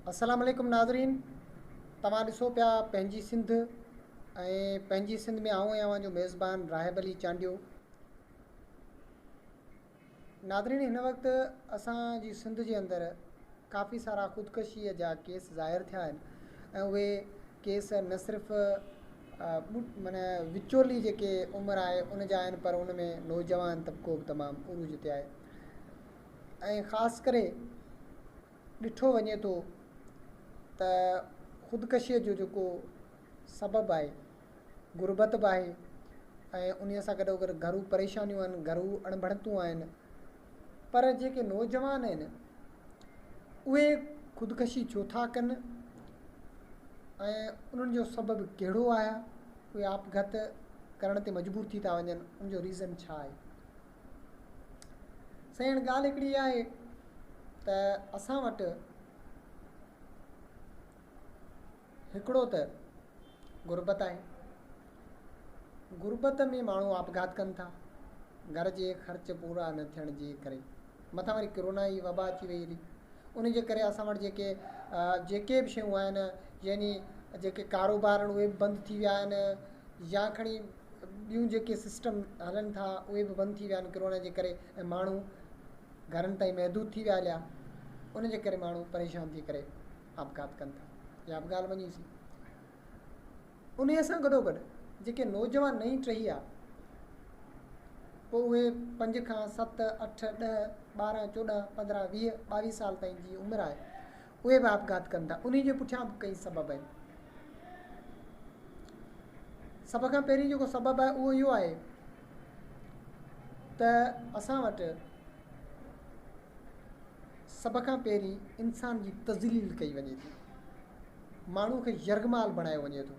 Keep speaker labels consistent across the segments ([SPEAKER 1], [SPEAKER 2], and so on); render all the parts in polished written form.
[SPEAKER 1] السلام عليڪم ناظرين توهان ڏسو پيا پنهنجي سنڌ ۽ پنهنجي سنڌ ۾ آئون ۽ اوهان جو ميزبان راهب علي چانڊيو. ناظرين هن وقت اسان جي سنڌ جي اندر ڪافي سارا خودڪشيء جا ڪيس ظاهر ٿيا آهن ۽ اهي ڪيس نه صرف معنيٰ وچولي جيڪي عمر آهي ان جا آهن پر ان ۾ نوجوان طبقو به تمام عروج تي آهي ۽ خاص ڪري ڏٺو وڃي ٿو ته خودڪشيء جو جيڪو سبب آهي غربت به آهي ۽ انهيء سان گڏوگڏ گهرو پريشانيون آهن، گهرو اڻبڻتون آهن پر جيڪي نوجوان آهن اهي خودڪشي ڇو ٿا ڪن ۽ انهن جو سبب ڪهڙو آهي اهي آپگهات ڪرڻ تي مجبور ٿي ٿا وڃن ان جو ريزن ڇا آهي؟ سائين هاڻي ڳالهه هڪڙي آهي ته اسان وٽ هڪڙو ته غربت آهي غربت ۾ ماڻهو آپگهات ڪن ٿا گهر جي خرچ پورا نه ٿيڻ جي ڪري مٿان وري ڪرونا جي وبا اچي وئي هلي ان جي ڪري اسان وٽ جيڪي جيڪي به شيون آهن يعني جيڪي ڪاروبار آهن اهي به بند ٿي ويا آهن يا کڻي ٻيون جيڪي سسٽم هلن ٿا اهي به بند ٿي ويا آهن ڪرونا جي ڪري ۽ ماڻهو گهرن تائين محدود ٿي ويا هليا ان جي ڪري ماڻهو پريشان ٿي ڪري آپگهات ڪن ٿا اها به ڳالهه مڃي سي انهي سان گڏو گڏ جيڪي نوجوان نئين ٽهي آ پوء اهي پنج کان ست اٺ ڏهه 12 14 15 20 22 سال تائين جي عمر آهي اهي به آپگهات ڪن ٿا انهي جي پٺيان به ڪئي سبب آهن سڀ کان پهرين جيڪو سبب آهي اهو اهو آهي ته اسان وٽ سڀ کان پهرين انسان جي تذليل ڪئي وڃي ٿي ماڻهو کي يرغمال بڻايو وڃي ٿو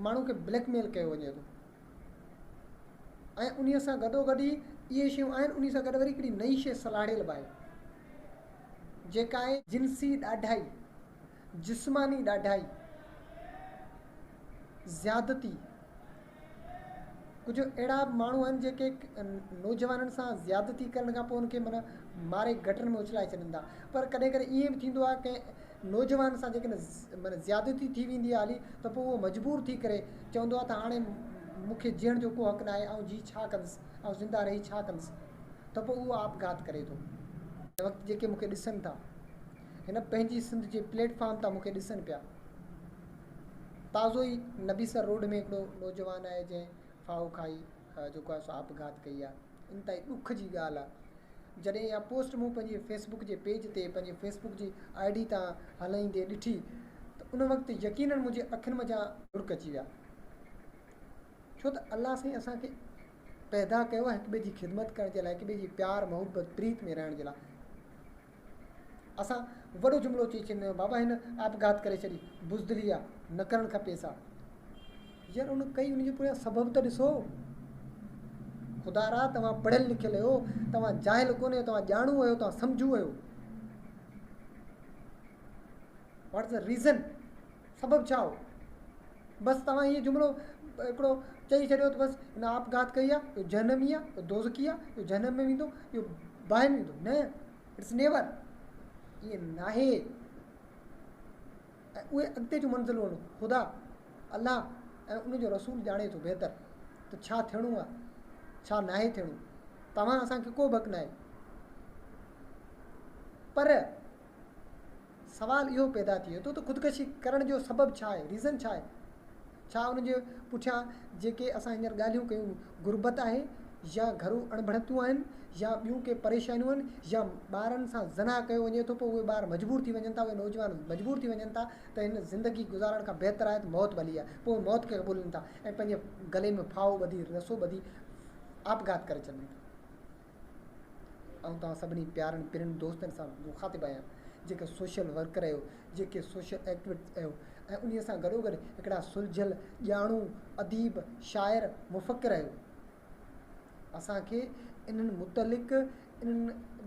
[SPEAKER 1] ماڻهو کي بليڪ ميل ڪيو وڃي ٿو ۽ انهي سان گڏو گڏ ئي اهي شيون آهن انهي سان گڏ وري هڪڙي نئين شي سلهاڙيل به آهي جيڪا آهي جنسي ڏاڍائي جسماني ڏاڍائي، زيادتي، ڪجهه اهڙا به ماڻهو آهن جيڪي نوجوانن سان زيادتي ڪرڻ کان پوء ان کي معنيٰ ماري گٽر ۾ اڇلائي ڇڏين ٿا پر ڪڏهن ڪڏهن ائين به ٿيندو آهي ڪنهن نوجوان سان جيڪڏهن معنيٰ زيادتي ٿي ويندي آهي هلي ته پوء اهو مجبور ٿي ڪري چوندو آهي ته هاڻي مون کي جيئڻ جو ڪو حق ناهي آئون جي ڇا ڪندس آئون زنده رهي ڇا ڪندس ته پوء اهو آپگهات ڪري ٿو. هن وقت جيڪي مون کي ڏسن ٿا هن پنهنجي سنڌ جي پليٽ فارم تان مون کي ڏسن پيا. تازو ئي نبي سر روڊ ۾ هڪڙو نوجوان آهي جنهن ڦاهو کائي جيڪو آهي سو آپگهات ڪئي آهي. انتهائي ڏک جي ڳالهه آهي. جڏهن اها پوسٽ مون پنهنجي فيس بڪ جي پيج تي پنهنجي فيس بڪ جي I D تان هلائيندي ڏٺي ته ان وقت يقينن منهنجي اکين منجهان لڙڪ اچي ويا. ڇو ته الله سائين اسان کي پيدا ڪيو آهي هڪ ٻئي جي خدمت ڪرڻ جي لاء هڪ ٻئي جي پيار محبت پريت ۾ رهڻ جي لاء. اسان وڏو جملو چئي ڇڏيندو آهيون بابا هن آپگهات ڪري ڇڏي بزدلي آ نه ڪرڻ کپيس ها يار ان ڪئي ان جي پويان سبب ته ڏسو خدا را توهان پڙهيل لکيل آهيو توهان جاهل ڪونهي توهان ڄاڻو آهيو توهان سمجهو آهيو واٽ از ريزن سبب ڇا هو بس توهان هي جملو هڪڙو چئي ڇڏيو ته بس هن آپگهات ڪئي آ اهو جهنمي آ اهو دوزخي آ اهو جهنم ۾ ويندو اهو باهه ۾ ويندو نه it's never ائين ناهي ۽ اهي اڳتي جون منزلون آهن خدا الله ۽ ان جو رسول ڄاڻي ٿو بهتر ته ڇا ٿيڻو آهي ڇا ناهي ٿيڻو توهان اسان کي ڪو به حق ناهي پر سوال اهو پيدا ٿئي ٿو ته خودڪشي ڪرڻ جو سبب ڇا آهي ريزن ڇا آهي ڇا ان جي پٺيان جيڪي اسان هينئر ڳالهيون ڪيون غربت آهي يا گهرو اڻبڻتون آهن يا ٻيون ڪي پريشانيون آهن يا ٻارن سان زنا ڪيو وڃي ٿو پوء اهي ٻار مجبور ٿي وڃن ٿا اهي نوجوان مجبور ٿي وڃن ٿا ته هن زندگي گذارڻ کان بهتر آهي ته موت ڀلي آهي پوء موت کي قبولين ٿا ۽ پنهنجي گلي ۾ ڦاهو ٻڌي رسو ٻڌي آپگهات ڪري ڇڏين ٿا. آئون توهان سڀني پيارن پرين دوستن سان مخاطب آهيان جيڪي سوشل ورڪر آهيو جيڪي سوشل ايڪٽوسٽ آهيو ۽ انهي سان گڏوگڏ هڪڙا سلجهيل ڄاڻو اديب شاعر مفڪر آهيو اسان کي انهن متعلق انهن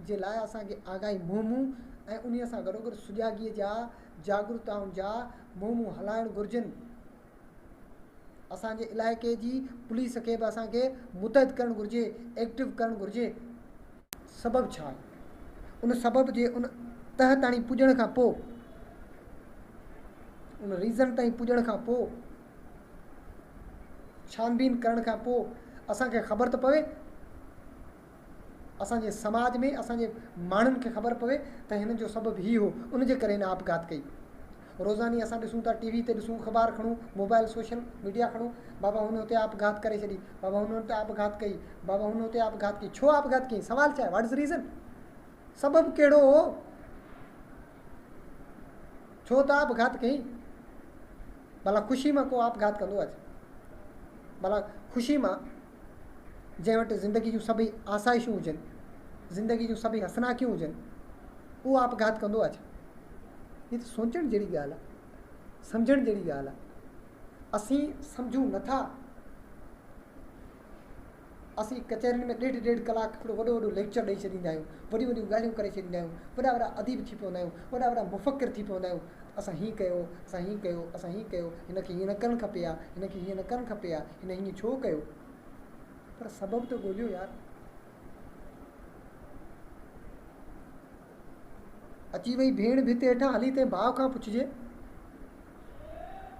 [SPEAKER 1] جي لاء اسان کي آگاهي مهمون ۽ انهي سان گڏوگڏ سجاڳي جا جاڳرتائن جا مهمون هلائڻ گهرجن. اسان جي علائقي جي پوليس کي به اسان کي متحد ڪرڻ گهرجي ايڪٽو ڪرڻ گهرجي. سبب ڇا آهي؟ ان سبب جي ان تهه تاڻي پڄڻ کان پوء ان ريزن تائين پڄڻ کان پوء، ڇان بين ڪرڻ کان پوء اسان کي خبر ته پوي، اسان جي سماج ۾ اسان جي ماڻهن کي خبر پوي ته هن جو سبب هي هو، ان جي ڪري هن آپگهات ڪئي. روزاني اسان ڏسون ٿا ٽي وي تي ڏسون اخبار کڻون موبائل سوشل ميڊيا کڻون بابا هن هتي آپگهات ڪري ڇڏي بابا هن هتي آپگهات ڪئي بابا هن هتي آپگهات ڪئي ڇو آپگهات ڪئي سوال ڇا آهي واٽ از ريزن سبب ڪهڙو هو ڇو ته آپگهات ڪئي ڀلا خوشي مان ڪو آپگهات ڪندو آهي ڀلا خوشي مان جنهن وٽ زندگي جون سڀئي آسائشون هجن زندگي جون سڀئي حسناڪيون هجن اهو آپگهات ڪندو آهي ڇا؟ هي ته سوچڻ جهڙي ڳالهه آهي، سمجهڻ جهڙي ڳالهه آهي. اسين سمجهون نٿا. اسين ڪچهرين ۾ ڏيڍ ڏيڍ ڪلاڪ هڪڙو وڏو وڏو ليڪچر ڏئي ڇڏيندا آهيون، وڏيون وڏيون ڳالهيون ڪري ڇڏيندا آهيون، وڏا وڏا اديب ٿي پوندا آهيون، وڏا وڏا مفڪر ٿي پوندا آهيون. اسان هيئن ڪيو، اسان هيئن ڪيو، اسان هيئن ڪيو، هن کي هيئن نه ڪرڻ کپي ها، هن کي هيئن نه ڪرڻ کپي ها، هن هيئن ڇو ڪيو؟ پر سبب ته ڳوليو يار. اچي وئي ڀيڻ ڀت هيٺان هلي تنهن ڀاء کان پڇجي.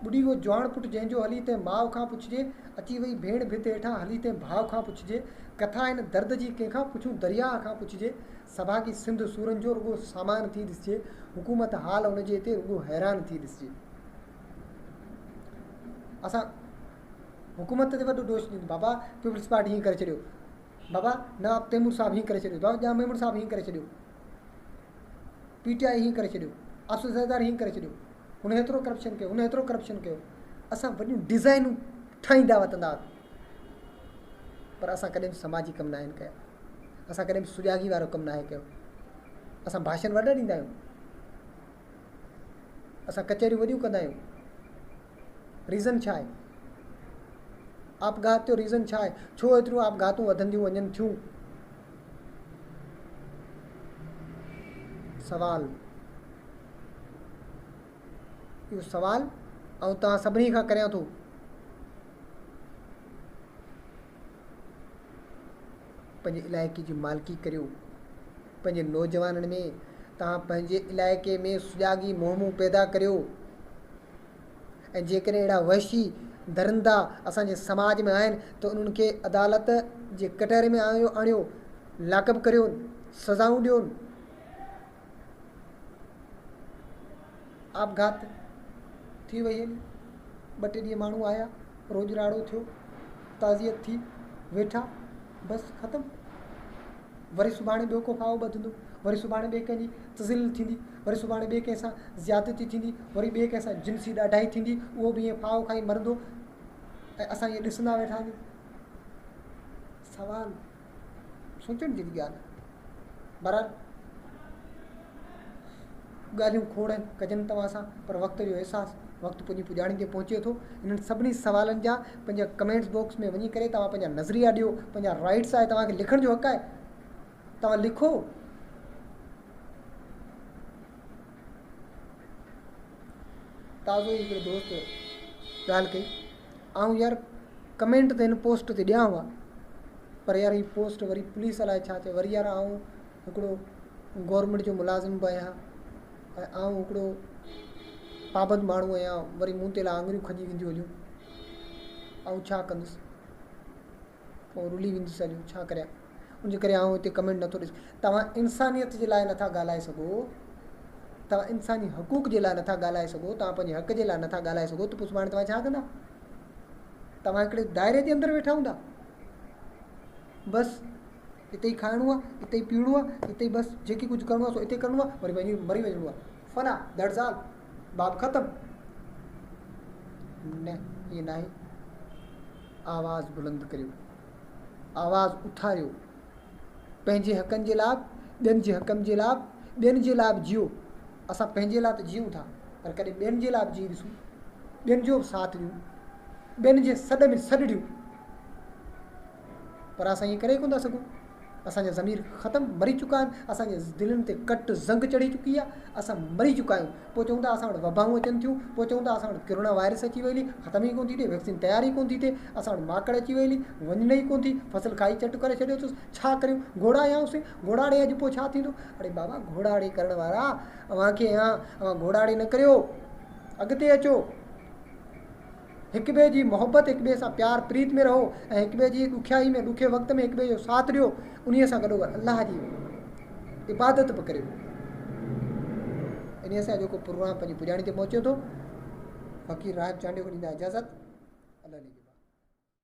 [SPEAKER 1] ٻڏي ويو جواڻ پٽ جنهن جو هلي تنهن ماء کان پڇجي. اچي وئي ڀيڻ ڀت هيٺان هلي تنهن ڀاء کان پڇجي. ڪٿا هن درد جي ڪنهن کان پڇون درياهه کان پڇجي. سڀاڳي سنڌ سورن جو رڳو سامان ٿي ڏسجي. حڪومت حال ان جي تي رڳو حيران ٿي ڏسجي. اسان حڪومت تي وڏو دوش ڏيندو بابا پيپلز پارٽي هيئن ڪري ڇڏيو. بابا نواب تيمور صاحب هيئن ڪري ڇڏيو، بابا ڄام ميمڻ صاحب هيئن ڪري ڇڏيو، پي ٽي آء هيئن ڪري ڇڏيو، آصف زرداري هيئن ڪري ڇڏيو، هن هيترو ڪرپشن ڪيو، هن هيترو ڪرپشن ڪيو. اسان وڏيون ڊزائنون ٺاهيندا وتندا پر اسان ڪڏهن به سماجي ڪم ناهن ڪيا، اسان ڪڏهن به سجاڳي وارو ڪم ناهي ڪيو. اسان ڀاشڻ وڏا ڏيندا آهيون، اسان ڪچهريون وڏيون ڪندا آهيون. ريزن ڇا آهي؟ آپگهات جو ريزن ڇا آهي؟ ڇو ايتريون آپگهاتون وڌنديون وڃن ٿيون؟ سوال اهو سوال آئون توهان سڀني کان ڪريان ٿو. پنهنجي علائقي جي مالڪي ڪريو. پنهنجي نوجوانن ۾ توهان پنهنجي علائقي ۾ سجاڳي مهمون پيدا ڪريو ۽ جيڪڏهن اهڙا وحشي درندا اسان جي سماج ۾ آهن ته انهن کي عدالت جي ڪٽهري ۾ آڻيو، لاڪ اپ ڪريو، سزائون ڏيو. آپگهات ٿي وئي هلي. ٻه ٽي ڏينهن ماڻهو آيا، روڄ راڙو ٿيو، تعزيت ٿي، ويٺا، بس ختم. وري سڀاڻي ٻيو ڪو ڦاهو ٻڌندو، وري سڀاڻي ٻئي ڪنهن جي تذليل ٿيندي، وري سڀاڻي ٻئي ڪنهن سان زيادتي ٿيندي، وري ٻئي ڪنهن سان جنسي ڏاڍائي ٿيندي، اهو به ائين ڦاهو کائي مرندو ۽ اسان ائين ڏسندا ويٺا هونداسين. سوال سوچڻ جهڙي ڳالهه آهي. بهرحال ڳالهيون کوڙ آهن ڪجن توهان سان پر وقت جو احساس وقت پڄي پڄاڻي تي پهچي ٿو. انهن سڀني سوالن جا پنهنجا ڪمينٽس باڪس ۾ وڃي ڪري توهان پنهنجا نظريا ڏيو پنهنجا رائٽس آهي توهان کي لکڻ جو حق آهي توهان لکو. تازو ئي هڪڙي دوست ڳالهه ڪئي آئون يار ڪمينٽ ته هن پوسٽ تي ڏيان ها پر يار هي پوسٽ وري پوليس الائي ڇا چئي وري يار آئون هڪڙو گورنمينٽ جو ملازم به آهيان ۽ آئون هڪڙو پابند ماڻهو آهيان وري مون تي الائي آڱريون کڄي وينديون هليون آئون ڇا ڪندس پوء رلي ويندس هليو ڇا ڪريان ان جي ڪري آئون هتي ڪمينٽ نٿو ڏس توهان انسانيت جي لاء نٿا ڳالهائي سگهو توهان انساني حقوق جي لاء نٿا ڳالهائي سگهو توهان پنهنجي حق جي لاء نٿا ڳالهائي سگهو ته پوء سڀاڻي توهان ڇا ڪندا توهان هڪڙي دائري جي اندر ويٺا هوندا بس اتي ئي کائڻو آهي اتي ئي پيئڻو آهي اتي ئي بس جيڪي ڪجهه ڪرڻو آهي سو اتي ڪرڻو آهي وري وڃي مري وڃڻو آهي فنا that's all باب ختم نه ائين ناهي آواز بلند ڪريو آواز اٿاريو پنهنجي حقن جي لاء ٻين جي حقن جي لاء ٻين جي لاء به جيئو اسان پنهنجي لاء ته جيئون ٿا پر ڪڏهن ٻين جي لاء به جي ڏسون ٻين جو به ساٿ ڏيون ٻين جي سڏ ۾ سڏ ڏيون پر اسان ائين ڪري ڪونه ٿا سگهون. اسان جا ضمير ختم مري چڪا آهن، اسان جي دلين تي ڪٽ زنگ چڙهي چڪي آهي، اسان مري چڪا آهيون. پوء چئون ٿا اسان وٽ وبائون اچن ٿيون، پوء چئون ٿا اسان وٽ ڪرونا وائرس اچي وئي هلي، ختم ئي ڪونه ٿي ٿئي، ويڪسين تيار ئي ڪونه ٿي ٿئي، اسان وٽ ماڪڙ اچي وئي هلي، وڃڻ ئي ڪونه ٿي، فصل کائي چٽ ڪري ڇڏيو اٿس، ڇا ڪريون، گهوڙا آيائونسين، گهوڙا ڙي اڄ پوء ڇا ٿيندو؟ اڙي بابا گهوڙا ڙي ڪرڻ وارا اوهان کي آهيان، اوهان گهوڙا ڙي نه ڪريو. اڳتي اچو. هڪ ٻئي جي محبت، هڪ ٻئي سان پيار پريت ۾ رهو ۽ هڪ ٻئي جي ڏکيائي ۾ ڏکي وقت ۾ هڪ ٻئي جو ساٿ ڏيو. انهيء سان گڏوگڏ الله جي عبادت به ڪريو. انهيء سان اڄوڪو پروگرام پنهنجي پڄاڻي تي پهچي ٿو. فقير راهب چانڊيو کي ڏيندا اجازت. الله نگهبان.